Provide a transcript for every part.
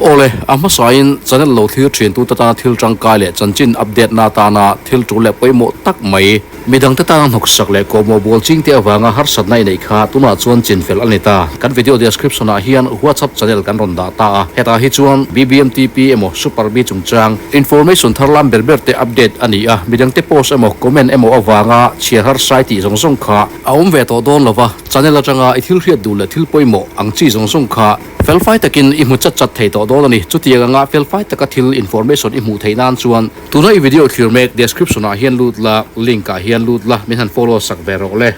Awle, a hmasain channel lo thlir thintu te tana thil tangkai leh chanchin update na atana thil tul leh pawimawh tak mai. Midangte tana hnawksak leh kawhmawh bawl chingte avanga harsatna i neih kha tunah chuan chinfel a ni ta. Kan video description ah hian WhatsApp channel kan rawn dah ta a, hetah hi chuan BBMTP emaw Super B chungchang information thar lam ber ber te update a ni a, midangte post emaw comment emaw avanga chhiar harsai tih zawng zawng kha a awm ve tawh dawn lova, channel atanga i thil hriat duh leh thil pawimawh ang chi zawng zawng kha felfai takin i hmu chat chat thei tawh dawn a ni. Chutiang anga felfai taka thil information i hmuh theih nan chuan tuna i video thlir mek description ah hian lut la, link ah hian lut la, min han follow sak ve rawh le.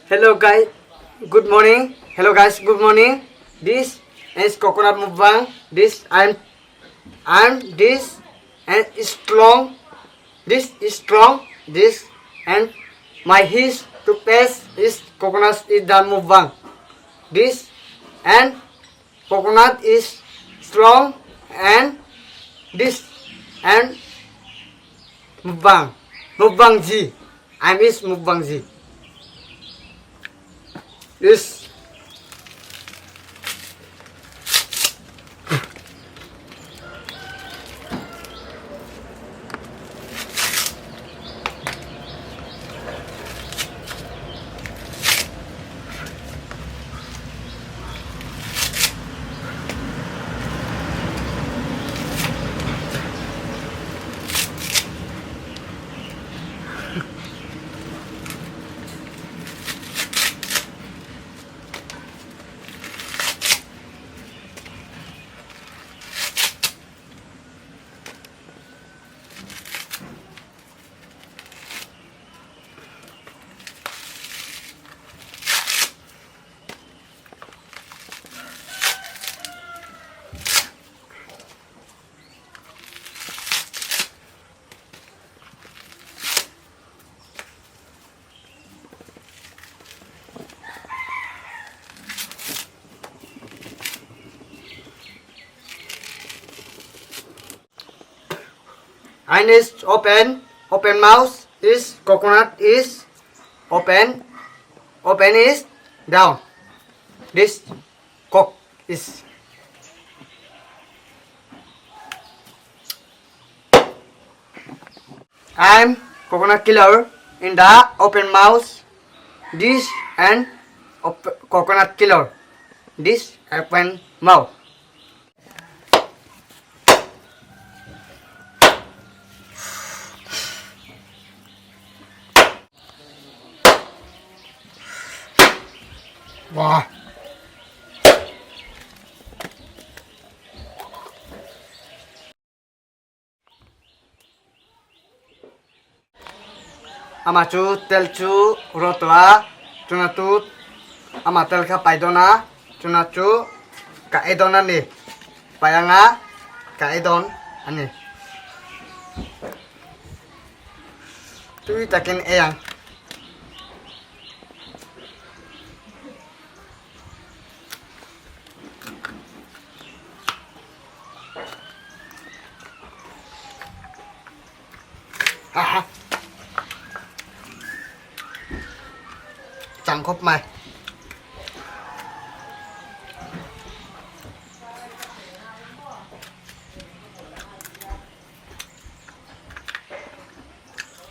Hello guys, good morning. Hello guys, good morning. This is coconut mukbang. This I'm I'm this and strong. This is strong. This and my his to paste is coconut is the mukbang. This and coconut is strong and this and mukbang. Mukbang G. I'm is mukbang G. This And is open, open mouth is coconut is open, open is down. This cock is I'm coconut killer in the open mouth. This and coconut killer. This open mouth. Wow. Amah cu tel cu rawt tuah, cun atu amah tel kha pai dawn ah, cun cu ka ei dawn an i pai anga ka ei dawn an i. Tui takin ei ang. Chang khawp mai.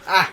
Ah.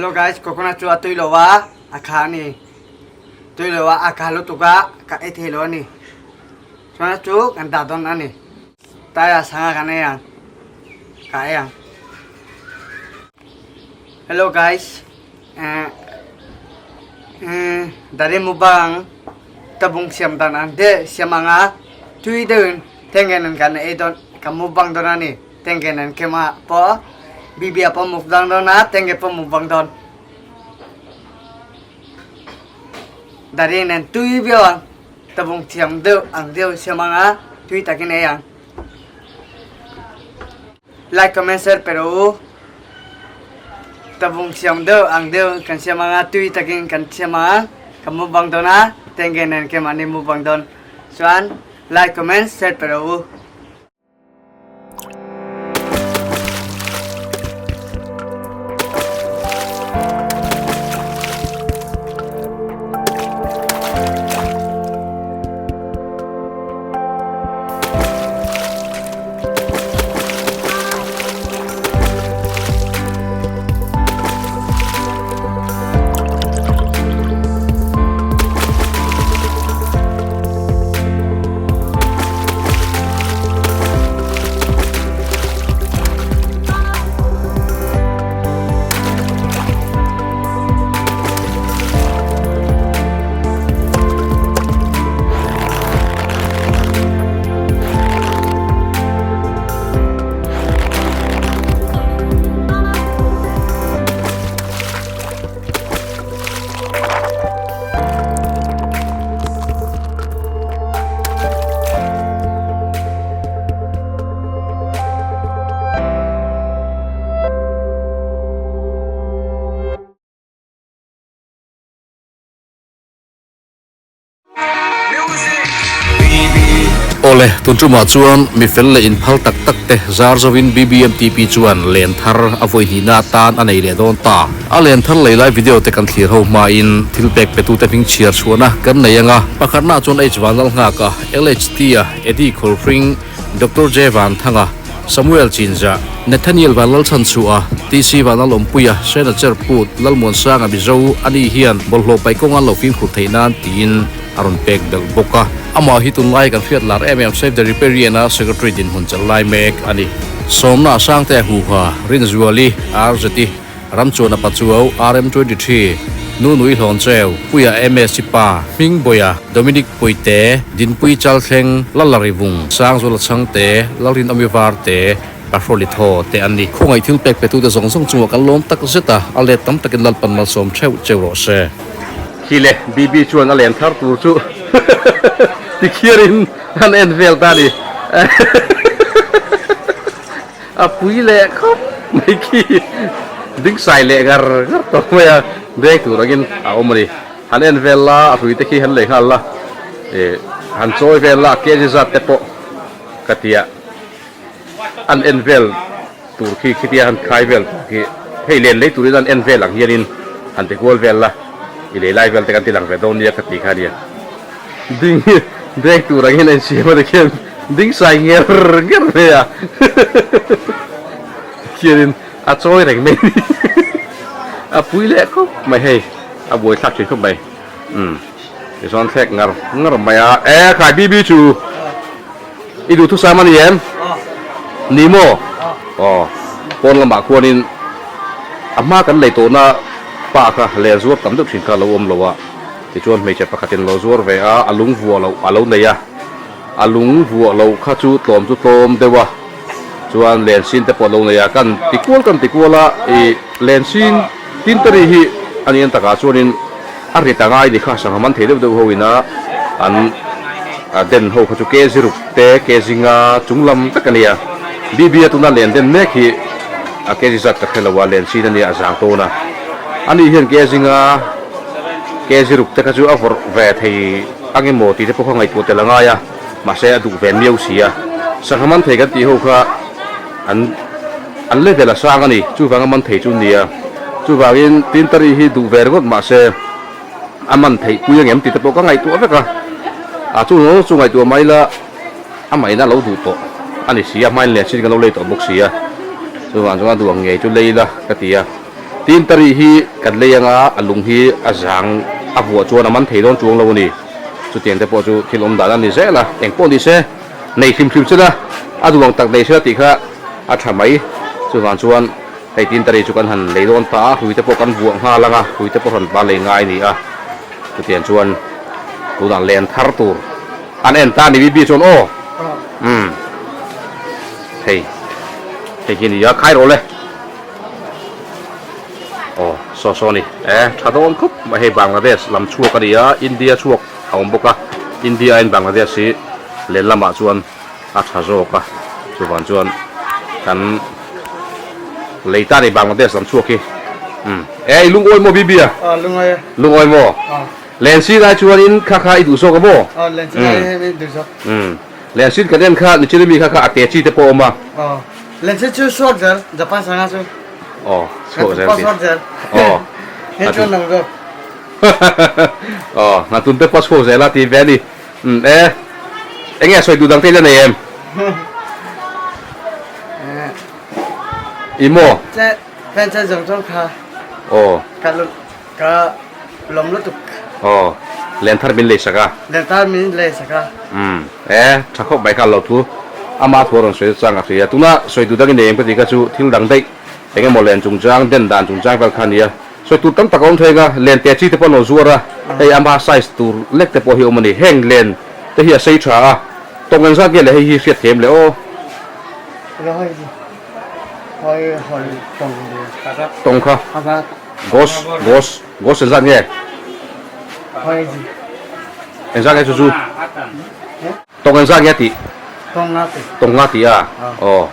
Hello guys, coconut chu a tui lo a, a kha a ni. Tui lo a, a kha lutuk a, ka ei thei lo a ni. Chuan a chu kan dah dawn a ni. Taia sangha kan ei ang, ka ei ang. Hello guys, eh dari mukbang tabung siam dan ang te siam ang a, tui deuhin tenggen kan ei dawn, kan mukbang dawn a ni. Tengge nen kema pawh Bibia pawh mukbang dawn a, Tengge pawh mukbang dawn. Dari nen tui viau ang, tabung thiam deuh ang deuh siam ang a, tui takin ei ang. Like, comment, share pe rawh u. Tabung thiam deuh ang deuh kan siam ang a, tui takin kan siam ang a, kan mukbang dawn a, Tengge nen kema ni mukbang dawn. Chuan like, comment, share pe rawh u. Awle, tun tumah chuan mi fel leh inphal tak tak te zar zovin BBMTP chuan len thar a vawi hnihna atan a nei leh dawn ta. A len thar lei lai video te kan thlir ho hmain thil pek petute hming chhiar chhuahna kan nei ang a. Pakhatnaah chuan H Vanlalnghaka, LHT a, Eddie Khawlhring, Doctor J Vanthanga, Samuel Chinza, Nathaniel Vanlalchhanchhuah, TC Vanlalawmpuia, Sena Cherput, Lalmuansanga Mizo, ani hian bawlhhlawh paih kawnga lo fimkhur theih nan tiin a rawn pek belh bawk a. Amah hi tunlai kan hriat lar em em Save the Riparian-a Secretary dinhmun chelh lai mek a ni. Sawmna Sangtea Huha, Rinzuali, RZI, Ramchuana Pachuau, RM23, Nunui Hlawncheu, Puia MS Pa, Hmingbuaia, Dominic Puite, Dinpui Chalthleng, Lalarivung, Sangzula Chhangte, Lalrinawmi Varte, Pahroli Thaw te an ni. Khawngaih thil pek petute zawng zawng chungah kan lawm tak zet a, a let tam takin Lalpan malsawm theuh cheu rawh se. Khi le, BB chuan a len thar tur chu tikhiarin an en vel ta a ni. A pui leh khawp mai khi ding sai leh ngar ngar tawh mai a, beng tur angin a awm a ni. Han en vel la, a hrui te khi han lei nghal la, ih han chawi vel la, a kg zat te pawh ka ti a, an en vel tur khi khitia han khai vel tur khi hei len lei turin an en vel ang hianin han ti kual vel la, i lei lai vel te kan ti lang ve dawn nia ka ti kha a nia. Ding beng tur angin a insiam a tikhian ding sai nger nger mai a khianin a chawi reng mai a ni a pui leh khawp mai hei a buai thlak thin khawp mai umm tichuan thlek ngar ngar mai a e khai BB chu i duhthusam a ni em ni maw aw pawn lamah khuanin a hma kan lei tawhna pa kha len zuar tam deuh thin kha a lo awm lo a. Tichuan hmeichhe pakhatin lo zuar ve a, a lung vuah loh a lo nei a, a lung vuah loh kha chu tlawm chu tlawm deuh a, chuan lensin te pawh a lo nei a, kan ti kual kan ti kual a, ih lensin tinteri hi a ni an takah chuanin a rit a ngai ni kha sangha man thei deuh deuh ho ina an den ho kha chu kg ruk te kg nga chung lam vek a nia, BB a tuna len den mek hi a kg zat ka hre lo a, lensin a nia a zang tawn a, ani hian kg nga. Kg ruk te kha chu a vawrh ve thei ang emaw tih te pawh kha ngaihtuah tel a ngai a, mahse a duh ve miau si a. Sangha man thei kan tih ho kha an an level a sang a ni, chuvanga man thei chu nia. Chuvangin Tintari hi duh ve ringawt mahse a man theih pui ang em tih te pawh ka ngaihtuah vek a, a chu chu ngaihtuah mai la amah in a lo duh tawh a ni si a, hmain leh chin kan lo lei tawh bawk si a, chuvang chuan a duh ang ngei chu lei la ka ti a. Tin tari hi kan lei anga a lung hi a zang a vuah chuan a man thei dawn chuang lo a ni. Chutiang te pawh chu thil awm dan a ni zel a, eng pawh ni se nei hrim hrim sela a duh ang tak nei sela tih kha a tha mai. Chuvang chuan hei tin tari chu kan han lei dawn ta a, hrui te pawh kan vuah nghal ang a, hrui te pawh hran pa lei ngai a ni a. Chutiang chuan tunah len thar tur an en ta a ni bibi chuan aw umm hei hei hi a ni a khai rawh le. Aw saw saw a ni e tha dawn khawp mai hei Bangladesh lam chhuak a ni a India chhuak a awm bawk a India aiin Bangladesh hi len lamah chuan a tha zawk a chuvang chuan kan lei ta a ni Bangladesh lam chhuak hi umm e i lungawi maw Bibi a lungawi lungawi maw len sin ai chuanin kha kha i duh zawk a maw len sin ai i duh zawk umm len sin kan en kha nichina mi kha kha a te chi te pawh a awm a. Lense chu suak zel, Japan sanga chu. Aw, suak zel ti. Suak zel. Aw. He chuan nang zawk. Aw, hnatun te pawh suak zel a ti ve a ni. Umm e, enge sawi duh dang te i la nei em? I maw? Che, pen che zawng zawng kha. Aw. Ka ka lawm lutuk. Aw, len thar min lei sak a. Len thar min lei sak a. Umm, e, tha khawp mai kha lo thu. Ama thu a rawn sawi chang a hria. Tuna sawi duh dangin nei em ka tih kha chu thil dang daih eng emaw len chungchang, den dan chungchang vel kha a nia. Sawi tur tam tak a awm thei ang a, len te chi te pawh an lo zuar a, hei ama size tur lek te pawh hi a awm a ni. Heng len te hi a sei tha a, tawng engzat nge le hei hi hriat thiam le aw. Tawng kha. Gos, gos, gos engzat nge? Engzat nge chu chu? Tawng engzat nge a tih? Tawng nga tih a? Aw,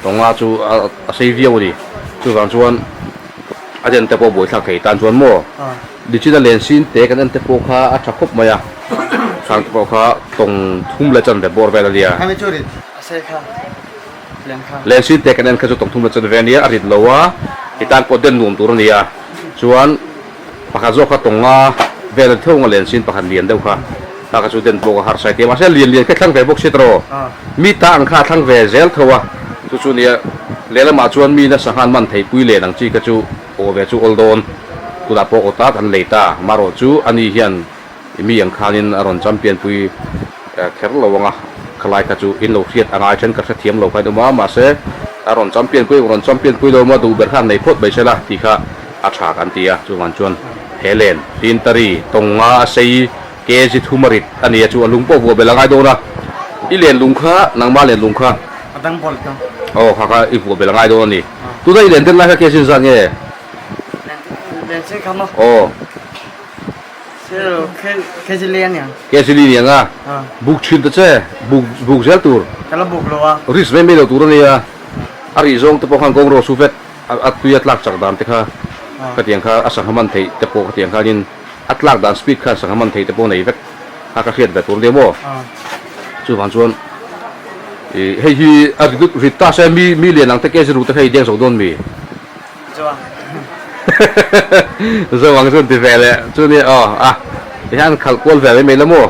tawng nga chu a sei viau a ni. Chuvang chuan a den te pawh buaithlak thei tan chuan maw? Nichina len sin te kan en te pawh kha a tha khawp mai a, khang te pawh kha tawng thum leh chanve bawr vel a nia. Len sin te kan en kha chu tawng thum leh chanve a nia, a rit lo a, i tan pawh den nuam tur a nia. Chuan pakhat zawk kha tawng nga vel a ni theuh ang a len sin pakhat lian deuh kha, kha kha chu den pawh ka harsa i ti a, mahse lian lian kha i thlang ve bawk si tawh, mi ta ang kha a thlang ve zel tho a, chu chu nia lehlamah chuan mi nasa nghan man theipui len ang chi kha chu aw ve chu awl dawn, tunah pawh aw ta kan lei ta, marawh chu ani hian I mi ang khanin a rawn champion pui kher lo ang a, khalai kha chu in lo hriat a ngai then ka hrethiam lo kha in awm a, mahse a rawn champion pui rawn champion pui lo maw duh ber khan nei phawt mai se la tih kha a tha kan ti a, chuvang chuan he len Tintari tawnga a sei kg thum a rit a nia chu a lung pawh vuah belh a ngai dawn a, i len lung kha nangma len lung kha A dang bawlh ta. Aw kha kha i vuah belh a ngai dawn a ni. Tuna i len den lai kha kg zat nge? Len sin kha maw? Aw. Kg li niang a, buk thin ta che, buk buk zel tur. Ka la buk lo a. Risk mai mai lo tur a nia, a rih zawng te pawh khan kawng rawh su vek, a tui a tlak chak dan te kha, khatiang kha a sangha man theih te pawh khatiang khanin a tlak dan speed khan sangha man theih te pawh nei vek kha ka hriat ve tur a nia maw. Chuvang chuan ih hei hi a rit rit ta se mi mi lian ang te kg ru te kha i deng zo dawn mi? Zo ang chuan ti ve leh chu nia aw a tihian khalh kual ve mai mai la maw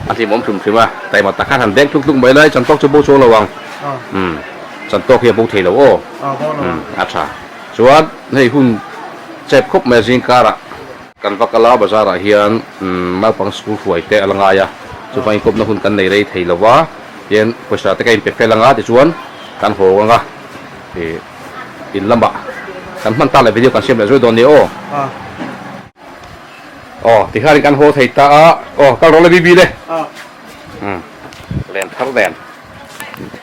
a hlimawm hrim hrim a taima tak khan han deng tluk tluk mai lai chan tawk chu bo chuang lo ang umm chan tawk hi a bo thei lo aw umm a tha chuan hei hun chep khawp mai a zing karah kan va kal a bazar ah hian umm naupang school hruai te a la ngai a chuvangin kawpna hun kan nei rei thei lo va tihian pawisa te ka inpe fel anga tichuan kan haw ang a ih. In lamah kan hman ta leh video kan siam leh zui dawn nia aw. Aw tikhanin kan haw thei ta a aw kal rawh le bibi le. Umm len thar nen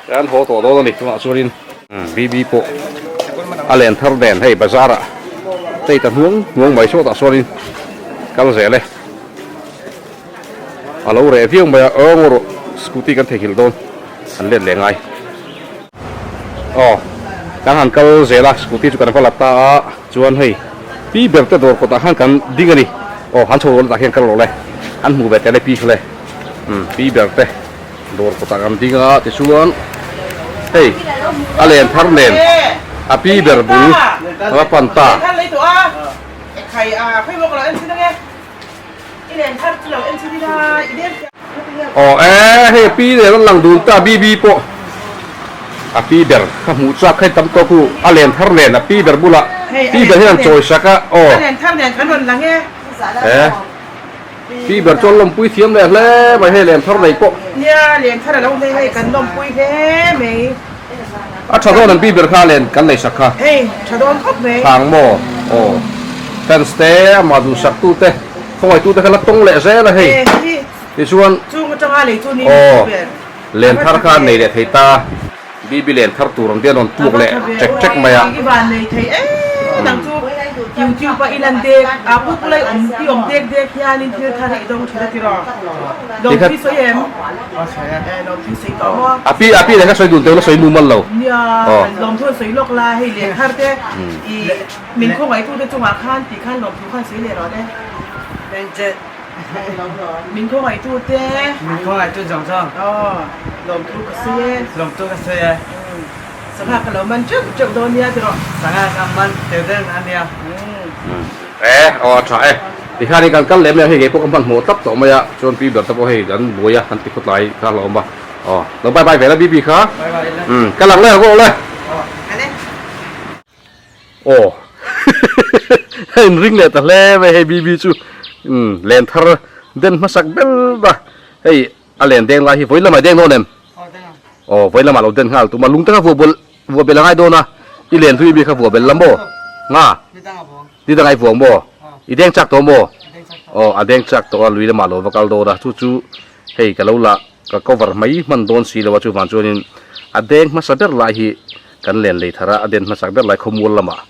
kan haw tawh dawn a ni tunah chuanin bibi pawh a len thar nen hei bazar ah tei ta hnuang hnuang mai sawtah chuanin kal zel e. A lo reh viau mai a aw ngaw rawh scooty kan theihnghilh dawn an let leh ngai. Aw, kan han kal zel a, scooty chu kan va la ta a, chuan hei pi ber te dawr kawtah khan kan ding a ni. Aw, han chho rawh le tah khian kal rawh le, an hmuh ve tel e pi kha le. Umm, pi ber te dawr kawtah kan ding a, tichuan hei a len thar nen a pi ber bul a va pan ta. Aw e hei a pi nen an lang dun ta BB pawh a pi ber ka hmuh chak kha tam tawk u a len thar nen a pi ber bulah. Pi ber hian an chawi sak a aw. E Pi ber chuan lawmpui thiam leh hle mai hei len thar nei pawh. Nia len thar a lo hle hei kan lawmpui hle mai. A tha dawn an pi ber kha len kan nei sak kha. Hei tha dawn khawp mai. Thang maw aw fans te amah duhsak tu te khawngaih tu te kha la tawng leh zel a hei. Tichuan Chung atanga lei chu ni aw len thar kha nei leh thei ta. BB len thar tur ang te an rawn tuk leh ṭek ṭek mai a. I van nei thei em ang chu YouTube a i lan dek a pu pu lai awm i awm dek dek hianin thil thar hi i dawng thin a tiraw lawmthui sawi em lawmthui sawi tawh maw A pi a pi leh ka sawi dun teuh la sawi mumal lo nia lawmthu an sawi lawk la hei len thar te i min khawngaihtu te chungah khan tih khan lawmthu khan sawi leh rawh le. Min khawngaihtu te. Min khawngaihtu zawng zawng. Aw, lawmthu ka sawi e. Lawmthu ka sawi e. Sangha ka lo man teuh teuh dawn nia tiraw. Sangha ka man teuh dawn a nia. E, aw a tha e. Tikhan hi kan kal lem lem hei kei pawh ka hmanhmawh tlat tawh mai a, chuan pi ber te pawh hei kan buai a, kan ti khawtlai kha a hlauhawm a. Aw, lo bye bye ve la BB kha. Bye bye la. Umm, ka lang le rawh le. Aw, Ane. Aw a inring leh ta hle mai hei BB chu umm len thar den hmasak ber a hei a len deng lai hi vawi lamah i deng dawn em? Aw vawi lamah lo den nghal tum a lung te kha vuah bawlh vuah belh a ngai dawn a i len hlui mi kha vuah belh la maw? Nga ni dang a i vuang maw? I deng chak tawh maw? Aw a deng chak tawh a lui lamah lo va kal dawn a chu chu hei ka lo la ka cover mai hman dawn si lo a chuvang chuanin a deng hmasa ber lai hi kan len lei thar a, a den hmasak ber lai khawmual lamah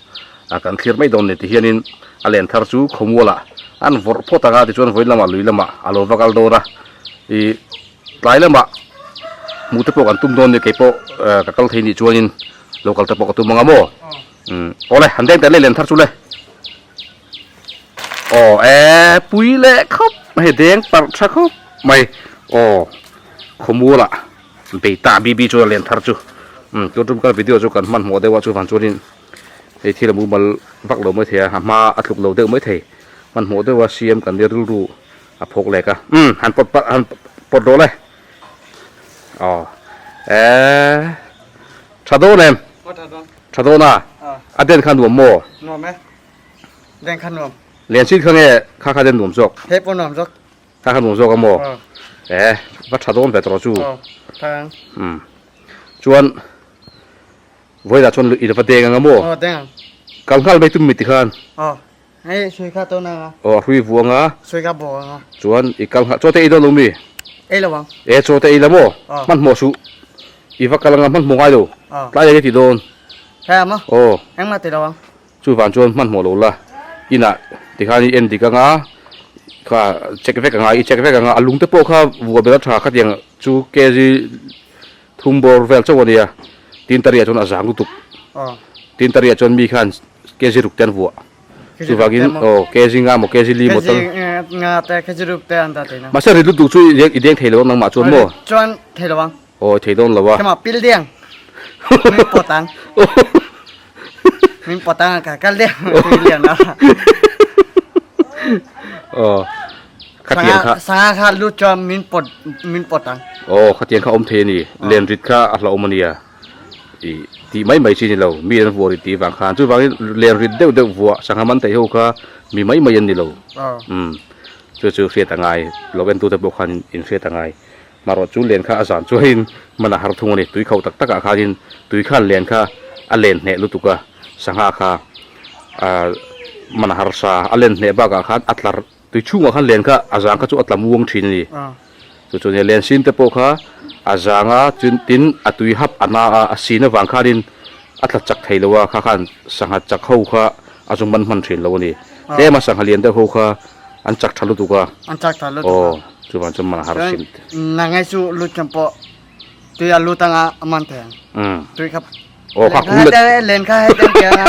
a kan thlir mai dawn ni ti hianin a len thar chu khawmualah an vawrh phawt ang a tichuan vawi lamah lui lamah a lo va kal dawn a ih tlai lamah hmuh te pawh kan tum dawn ni keipawh ka kal thei nih chuanin lo kal te pawh ka tum ang a maw umm awle han deng teh le len thar chu le aw e pui leh khawp mai deng parh tha khawp mai aw khawmualah. Beta BB chu a len thar chu umm tun tum kal video chu kan hmanhmawh deuh a chuvang chuanin hei thil a mumal vak lo mai thei a a hma a tluk lo deuh mai thei hmanhmawh deuh a siam kan nia rilru a phawk lek a umm han pawt palh han pawt rawh le aw eee tha dawn em tha dawn a a den kha nuam maw nuam e den kha nuam len chin kha nge kha kha den nuam zawk he pawh nuam zawk Kha kha nuam zawk a maw? E, va tha dawn ve tawh chu. Umm. Chuan vawilah chuan i va deng ang a maw? Kal nghal mai tum mi ti khan. Aw, a hrui vuang a. Chuan i kal nghal, chaw te ei dawn lo mi? E, chaw te ei la maw? Hmanhmawh suh. I va kal ang a, hmanhmawh ngai lo. Tlai eng e ti dawn? Aw. Chuvang chuan hmanhmawh lo la, inah tikhan i en dik anga, kha check vek anga, i check vek anga, a lung te pawh kha vuah bel a tha khatiang chu kg thum bawr vel chauh a nia, tin tariah chuan a zang lutuk, tin tariah chuan mi khan kg ruk te an vuah, chuvangin aw kg nga maw kg li maw tal, mahse rit lutuk chu i deng thei lo ang nangmah chuan maw? Aw i thei dawn lo a. Kema pil deng. Min potang. Min potang ka kal deng. Tui lian a. Aw. Khatiang kha. Sanga kha lu chuan min pot min potang. Aw khatiang kha awm thei a ni. Len rit kha a hlauhawm a nia. I tih mai mai chi ni lo. Mi an vuah rit tih vang khan. Chuvangin len rit deuh deuh vuah sangha man theih ho kha mi mai mai an ni lo. Umm. Chu chu hriat a ngai. Lo entute pawh khan in hriat a ngai. Marawh chu len kha a zan chuahin hman a har thung a ni. Tui kho tak takah khanin tui khan len kha a len hneh lutuk a, sangha kha ah hman a harsa. A len hneh bakah khan a tlar tui chhungah khan len kha a zang kha chu a tla muang thin a ni. Chu chu nia len sin te pawh kha a zang a chun tin a tui hap a na a, a sin avang khanin a tla chak thei lo a, kha khan sangha chak ho kha a zu man hman thin lo a ni. Tlema sangha lian deuh ho kha An chak tha lutuk a. An chak tha lutuk a. Aw, chuvang chuan man a har sim. Chuan nangai chu lut kan pawh tui a lut anga a man thei ang. Umm. Tui kha Aw kha kung let. Len kha hetiang tiang a.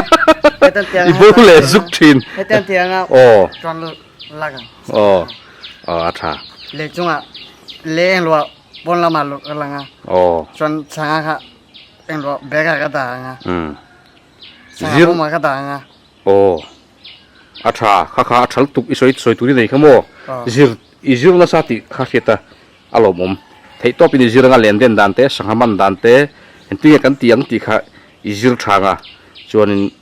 Hetiang tiang a. I bo leh zuk thin. Hetiang tiang a. Aw. Chuan lak ang. Aw, aw a tha. Lei chungah lei engluah pawn lamah lut ka lang a. Aw. Chuan sangha kha engluah bag ah ka dah ang a. Umm. Sangha bawmah ka dah ang a. Aw. A tha, kha kha a tha lutuk i sawi sawi tur i nei kha maw? Zir, i zir nasa tih kha hriat a, a lawmawm. Theih tawpin i zir anga len den dan te, sangha man dan te, engtin nge kan tih ang tih kha i zir tha anga, chuanin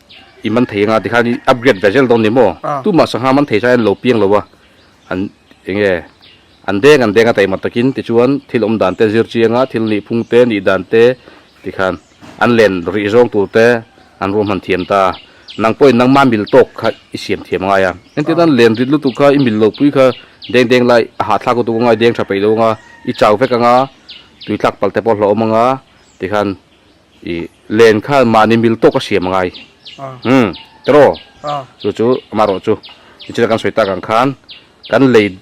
I man thei anga tikhan i upgrade ve zel dawn ni maw? Tumah sangha man thei chuan an lo piang lo a, an enge an deng an deng a taima takin tichuan thil awm dan te zir chiang a, thil nih phung te nih dan te tikhan an len rih zawng tur te an ruahman thiam ta. Nang pawhin nangma mil tawk kha i siam thiam angai a, engtin an len rit lutuk kha i mil lo pui kha deng deng lai a hahthlak lutuk anga i deng tha peih lo anga i chau vek anga tui tlak palh te pawh hlauhawm anga tikhan I len kha mahni mil tawk a siam angai. Umm tiraw? Chu chu amaherawh chu nichina kan sawi tak ang khan kan lei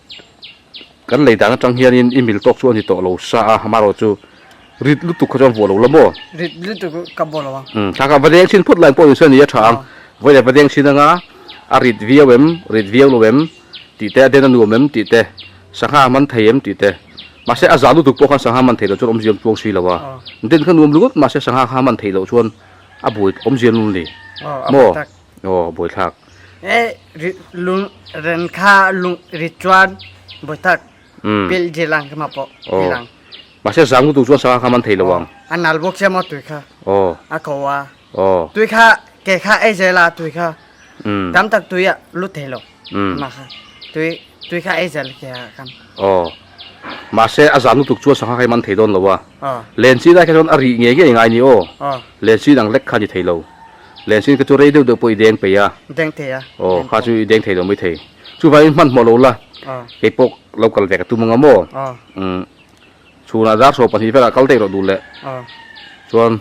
kan lei dan atang hianin i mil tawk chu a ni tawh lo sa a amaherawh chu rit lutuk kha chuan vuah lo la maw? Rit lutuk ka vuah lo ang. Umm thla kha va deng chhin phut lai pawh ni se ni a tha ang. Vawi leh va deng chhin anga a rit viau em rit viau lo em tih te a den a nuam em tih te sangha a man thei em tih te. Mahse a zah lutuk pawh khan sangha man theih loh chuan awmzia an puang si lo a, den kha nuam ringawt mahse sangha kha man theih loh chuan a buai awmzia an ni maw? Aw buai thlak. E ri lung ren kha lung ri chuan buai tak pel je lang kha ma pawh ti lang. Mahse zang lutuk chuan sangha kha man thei lo ang. A nal bawk sia maw tui kha a ko a tui kha ke kha ei zel a tui kha tam tak tui a lut thei lo mah kha tui tui kha ei zel ke a kan. Aw mahse a zan lutuk chuan sangha kha i man thei dawn lo a len chin ai kha chuan a rih ngei ngei ngai ni aw len chin ang lek kha ni thei lo len chin kha chu rei deuh deuh pawh i deng peih a deng thei a aw kha chu i deng thei lo mai thei chuvangin hmanhmawh lo la kei pawh lo kal ve ka tum anga maw umm chhunah dar 12 velah kal daih rawh duh leh chuan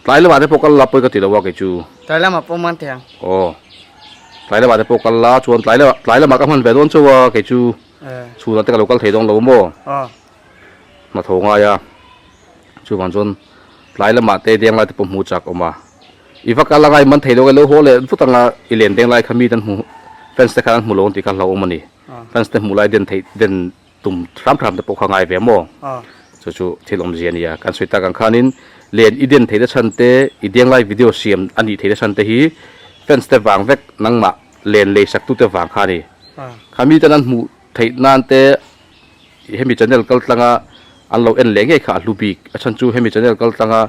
Tlai lamah te pawh kal la pawi ka ti lo a kei chu. Tlai lamah pawh man thei ang. Aw. Tlai lamah te pawh kal la chuan tlai lamah tlai lamah ka hman ve dawn chauh a kei chu. Chhunah te ka lo kal thei dawn lo maw? Aw. Hna tho ngai a. Chuvang chuan tlai lamah te deng lai te pawh hmu chak awm a. I va kal anga i man thei lo e lo haw leh vut anga i len deng lai kha mi te an hmu fans te khan an hmu lo ang tih kha hlauhawm a ni. Fans te hmuh lai den theih den tum hram hram te pawh kha ngai ve maw? Chu chu thil awmzia a nia. Kan sawi tak ang khanin len i den theihna chhan te, i denglai video siam a nih theihna chhan te hi fans te vang vek nangmah len lei sak tute vang kha a ni. Kha mi ten an hmuh theih nan te hemi channel kal tlanga an lo en leh ngei kha a hlu bik. A chhan chu hemi channel kal tlanga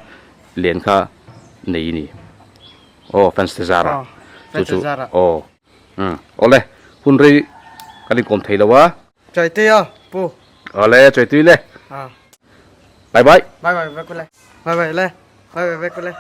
len kha nei a ni. Aw fans te zara. Chu chu aw. Umm awle hun rei kan inkawm thei lo a. Chaitui a pu. Awle chaitui le. A. Bye bye. Bye bye vek ule. Bye bye le. Bye bye vek ule.